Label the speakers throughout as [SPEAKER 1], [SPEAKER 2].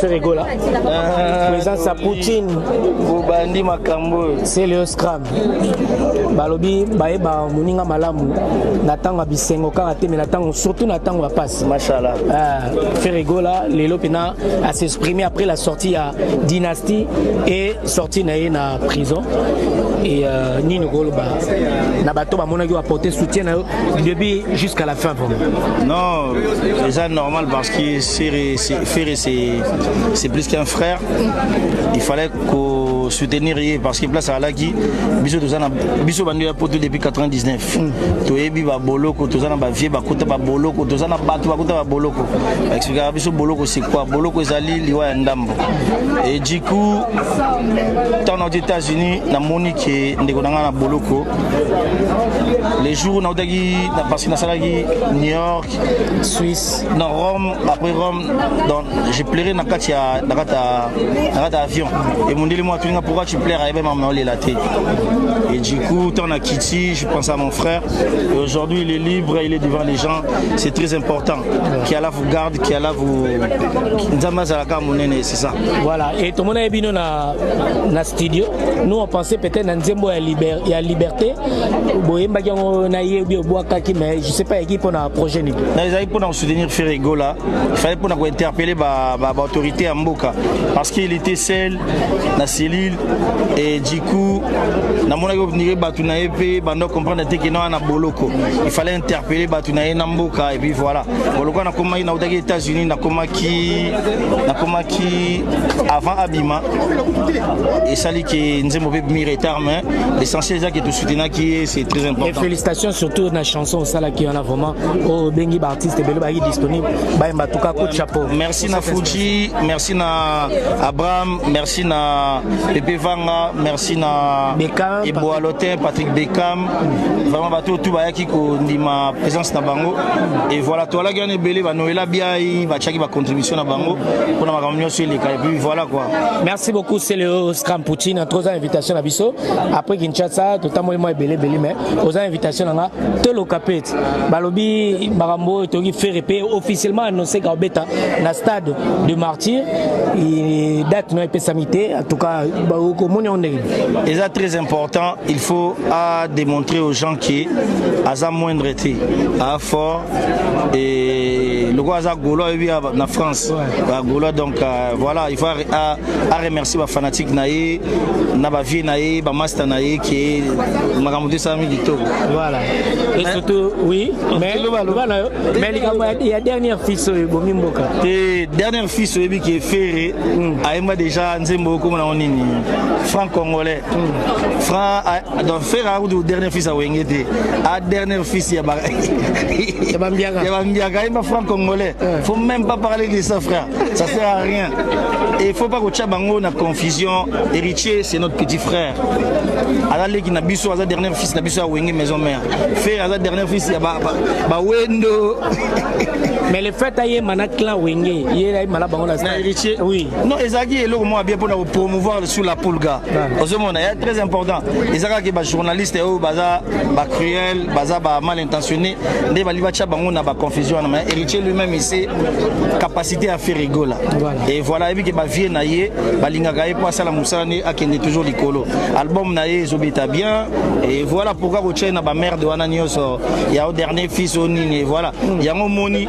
[SPEAKER 1] Ferre Gola présence ya Poutine.
[SPEAKER 2] Bobandi makambo oyo.
[SPEAKER 1] Celeo Scram balobi bayeba moninga malamu na ntango ya bisengo kaka te, mais na ntango, surtout na ntango ya pasi.
[SPEAKER 2] Mashallah.
[SPEAKER 1] Ferre Gola lelo mpena a s'exprimer après la sortie ya Dynastie et sortie na ye na prison et nini koloba na bato bamonaki apporter soutien na yo début jusqu'à la fin, vraiment?
[SPEAKER 2] Non, c'est normal parce que Ferre, c'est plus qu'un frère. Il fallait qu'on soutenir ye parce que place alaki biso toza na biso bando ya poto depuis 99. Toyebi ba boloko, toza na ba vieux bakota ba boloko, toza na bato bakota ba boloko. Expliquer biso boloko c'est quoi? Boloko ezali liwa ya ndambo. Et du coup, tant aux États-Unis, namoni ke ndeko na nga na boloko. Les jours nautaki parce que nasalaki New York,
[SPEAKER 1] Suisse.
[SPEAKER 2] Non, Rome, après Rome, donc j'ai pleuré na kati ya avion. Et mondele moi atuninga: "Pourquoi tu pleures?" Ayeba mama olela te. Et du coup, tant na kiti, je pense à mon frère. Et aujourd'hui, il est libre, il est devant les gens, c'est très important. Qu'Allah vous garde, qu'Allah vous, Nzambe azalaka monene, c'est ça.
[SPEAKER 1] Voilà, et tout le monde bino na studio. Nous, on pensait peut-être na nzembo ya liberté boyembaki yango na ye obi obwakaki, mais je sais pas yaki mpona projet nini.
[SPEAKER 2] Na ezalaki mpona kosoutenir Ferre Gola. Il fallait mpona kointerpeller baautorité ya mboka parce qu'il était seul na cellule. Et du coup, namonaki ndenge bato na ye mpe bando comprendre te ke na wana boloko. Il fallait interpeller bato na ye na mboka. Et puis voilà, boloko nakomaki, nautaki États-Unis, nakomaki avant abima. Esali ke nzembo mpe mi retard, mais l'essentiel eza ke tosoutenaki ye, c'est très important.
[SPEAKER 1] Et félicitations surtout na chanson osalaki wana, vraiment obengi baartiste ebele bayaki disponible bayemba. Tuka coup de chapeau.
[SPEAKER 2] Merci na Fuji, merci na Abraham, merci na Pepe Vanga, merci na
[SPEAKER 1] Beckham.
[SPEAKER 2] Eboa Lotin, Patrick Beckham. Vraiment, bato tout bayaki kondima présence na bango. Et voilà, toalaki wana ebele, banoela biai batiaki bacontribution na bango mpona makambo nyonso eleka. Et puis voilà quoi.
[SPEAKER 1] Merci beaucoup, Celeo Scram Poutine. Toza invitation na biso après Kinshasa, totamboli mwa ebele ebele, mais oza invitation na nga. Toloka pe ete balobi makambo oyo toyoki, Ferre mpe officiellement annoncé ka obeta na Stade de Martyr. Date no epesami te. En tout cas, okomoni yango ndenge?
[SPEAKER 2] Eza très important. Il faut à démontrer aux gens que aza moindre te, aza fort. Et lokola aza Gaulois, oyebi na France bagaulois. Donc voilà, il faut à remercier bafanatique na ye, na bavieux na ye, bamaster na ye, ke makambo te esalami kitoko.
[SPEAKER 1] Voilà, et surtout, oui, mais mais likambo ya dernier fils oyo ebomi mboka.
[SPEAKER 2] Te, dernier fils, oyebi ke Ferre ayemba déjà nzembo okoma nango nini, franc congolais, franc. Donc Ferre akuti dernier fils awenge te, a dernier fils ya
[SPEAKER 1] bambiaka.
[SPEAKER 2] Ya bambiaka. Ayemba franc congolais. Faut même pas parler de ça, frère, ça sert à rien. Et faut pas kotia bango na confusion. Héritier, c'est notre petit frère, aza leki na biso, aza dernier fils na biso ya Wenge Maison Mère. Ferre aza dernier fils ya bawendo.
[SPEAKER 1] Mais le fait ayemba na clan Wenge, ye ayemba na bango na
[SPEAKER 2] Na Héritier?
[SPEAKER 1] Oui.
[SPEAKER 2] Non, ezalaki eloko moko bien mpona kopromouvoir sur la pulga. Ozomona, ya très important eza kaka bajournaliste oyo baza bacruel, baza bamal intentionné, nde bali batya bango na baconfusion wana. Mais Héritier lui-même, il sait capacité à Ferre Gola. Et voilà, ayebi ke bavieux na ye balingaka ye mpo asala mosala ne akende toujours likolo. Album na ye ezobeta bien. Et voilà pourquoi kotia ye na bamerde wana nyonso ya o dernier fils o nini. Et voilà, yango moni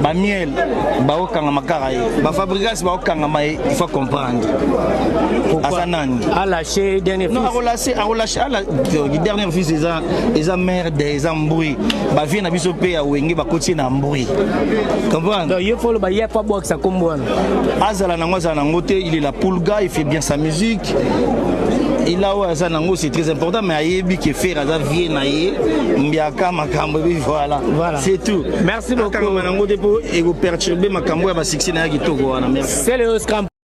[SPEAKER 2] bamiel baokangama kaka ye, bafabrigas baokangama ye. Il faut comprendre aza nani.
[SPEAKER 1] Alâché dernier
[SPEAKER 2] Non.
[SPEAKER 1] fils.
[SPEAKER 2] Akolâcher, akolâcher ala dernier fils, eza merde, eza mbui. Bavieux na biso mpe ya Wenge bakoti ye na mbui, comprendre.
[SPEAKER 1] Donc ye faut loba ye faut abwakisa kombo wana.
[SPEAKER 2] Azala nango, azala nango te, il est la pulga, il fait bien sa musique. Il a oyo aza nango, c'est très important. Mais ayebi ke Ferre aza vieux na ye, mbiaka makambo ebi, voilà.
[SPEAKER 1] Voilà.
[SPEAKER 2] C'est tout.
[SPEAKER 1] Merci beaucoup.
[SPEAKER 2] Akangama nango te mpo ekoperturbe makambo ya basuccès na ya kitoko wana. Merci.
[SPEAKER 1] C'est le Scram.